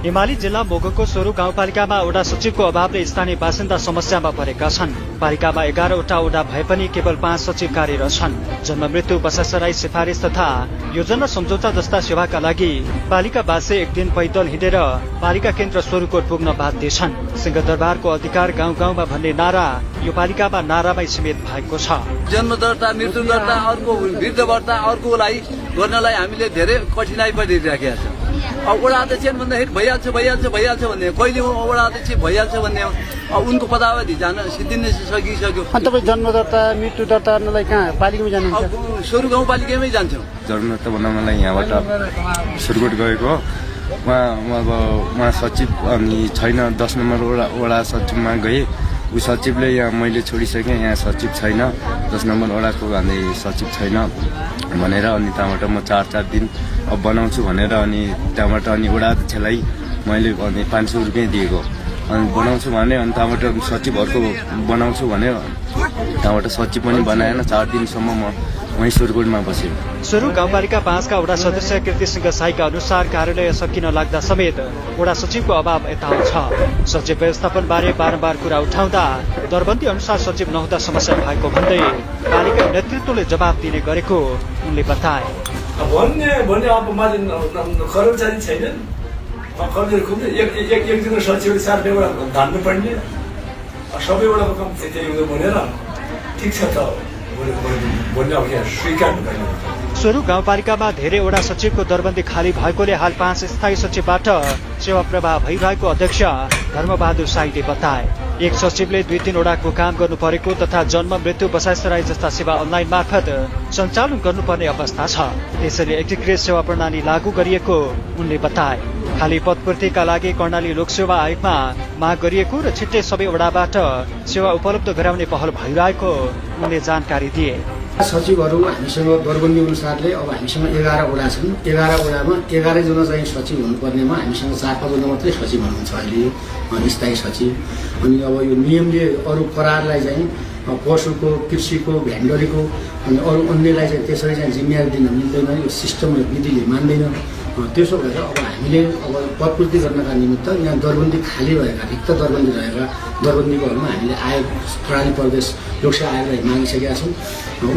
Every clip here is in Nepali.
हिमाली जिल्ला मोगको सोरु गाउँपालिकामा वडा सचिवको अभावले स्थानीय बासिन्दा समस्यामा परेका छन्। पालिकामा 11वटा वडा भए पनि केवल 5 सचिव कार्यरत छन्। जन्म मृत्यु बसासराई सिफारिस तथा योजना सम्झौता जस्ता सेवाका लागि पालिकावासी एक दिन पैदल हिँडेर पालिका केन्द्र सोरुकोट पुग्न बाध्य छन्। सिंहदरबारको अधिकार गाउँ गाउँमा भन्ने नारा यो पालिकामा नारामै सीमित भएको छ। जन्म दर्ता, मृत्यु दर्ता, अर्को वृद्ध दर्ता, अर्कोलाई गर्नलाई हामीले धेरै कठिनाई परिरहेका छौँ। अब वडा अध्यक्ष भन्दाखेरि भइहाल्छ भन्ने, कहिले वडा अध्यक्ष भइहाल्छ भन्ने, उनको पदावधि जान सिद्धिन सकिसक्यो। अनि तपाईँ जन्म दर्ता, मृत्यु दर्तालाई कहाँ पालिकामै जानुहुन्छ? सोरु गाउँपालिकामै जान्छौँ। जन्म दर्ता बनाउनलाई यहाँबाट सुरकोट गएको उहाँ सचिव अनि छैन। 10 नम्बर वडा सचिवमा गए, ऊ सचिवले यहाँ मैले छोडिसकेँ, यहाँ सचिव छैन, 10 नम्बर वडाको भन्दै सचिव छैन भनेर अनि त्यहाँबाट म 4 दिन अब बनाउँछु भनेर अनि त्यहाँबाट अनि वडा अध्यक्षलाई मैले अनि 500 रुपियाँ दिएको। अनि बनाउँछु भने अनि त्यहाँबाट सचिव अर्को बनाउँछु भने त्यहाँबाट सचिव पनि बनाएन। 4 दिनसम्म म वहीँ सुरकोटमा बसेँ। सोरु गाउँपालिका 5 का वडा सदस्य कृति सिंह साईका अनुसार कार्यालय सकिन लाग्दा समेत वडा सचिवको अभाव यताउत छ। सचिव व्यवस्थापन बारे बारम्बार कुरा उठाउँदा दरबन्दी अनुसार सचिव नहुँदा समस्या भएको भन्दै पालिका नेतृत्वले जवाब दिने गरेको उनले बताए। भन्ने अब माथि कर्मचारी छैनन्, कर्मचारी एकजना सचिवले 4 वटा धान्नु पर्ने, सबै वडाको काम त्यही भनेर ठिक छ त भन्ने अब यहाँ स्वीकार गर्नु। सोरु गाउँपालिकामा धेरै वडा सचिवको दरबन्दी खाली भएकोले हाल 5 स्थायी सचिवबाट सेवा प्रवाह भइरहेको अध्यक्ष धर्मबहादुर साईले बताए। एक सचिवले 2-3 वडाको काम गर्नु परेको तथा जन्म मृत्यु बसाइसराई जस्ता सेवा अनलाइन मार्फत सञ्चालन गर्नुपर्ने अवस्था छ। त्यसैले एकीकृत सेवा प्रणाली लागू गरिएको उनले बताए। खाली पदपूर्तिका लागि कर्णाली लोकसेवा आयोगमा माग गरिएको र छिट्टै सबै वडाबाट सेवा उपलब्ध गराउने पहल भइरहेको उनले जानकारी दिए। सचिवहरू हामीसँग दरबन्दी अनुसारले अब हामीसँग 11 वडा छन्। 11 वडामा 11 जना चाहिँ सचिव हुनुपर्नेमा हामीसँग 4-5 जना मात्रै सचिव हुनुहुन्छ अहिले, स्थायी सचिव। अनि अब यो नियमले अरू करारलाई चाहिँ पशुको, कृषिको, भेन्डरीको अनि अरू अन्यलाई चाहिँ त्यसरी चाहिँ जिम्मेवारी दिन मिल्दैन, यो सिस्टम र विधिले मान्दैन। त्यसो भएर अब हामीले अब पदपूर्ति गर्नका निमित्त यहाँ दरबन्दी खाली भएका, रिक्त दरबन्दी रहेका दरबन्दीकोहरूमा हामीले आयोग प्रणाली प्रदेश लोकसेवा आयोगलाई मागिसकेका छौँ।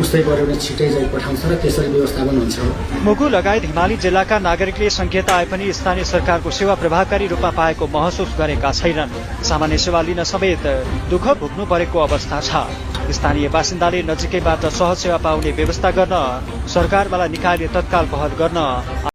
उस्तै गऱ्यो भने छिट्टै चाहिँ पठाउँछ र त्यसरी व्यवस्थापन हुन्छ। मुगु लगायत हिमाली जिल्लाका नागरिकले सङ्केत आए पनि स्थानीय सरकारको सेवा प्रभावकारी रूपमा पाएको महसुस गरेका छैनन्। सामान्य सेवा लिन समेत दुःख भोग्नु परेको अवस्था छ। स्थानीय बासिन्दाले नजिकैबाट सहज सेवा पाउने व्यवस्था गर्न सरकारवाला निकायले तत्काल पहल गर्न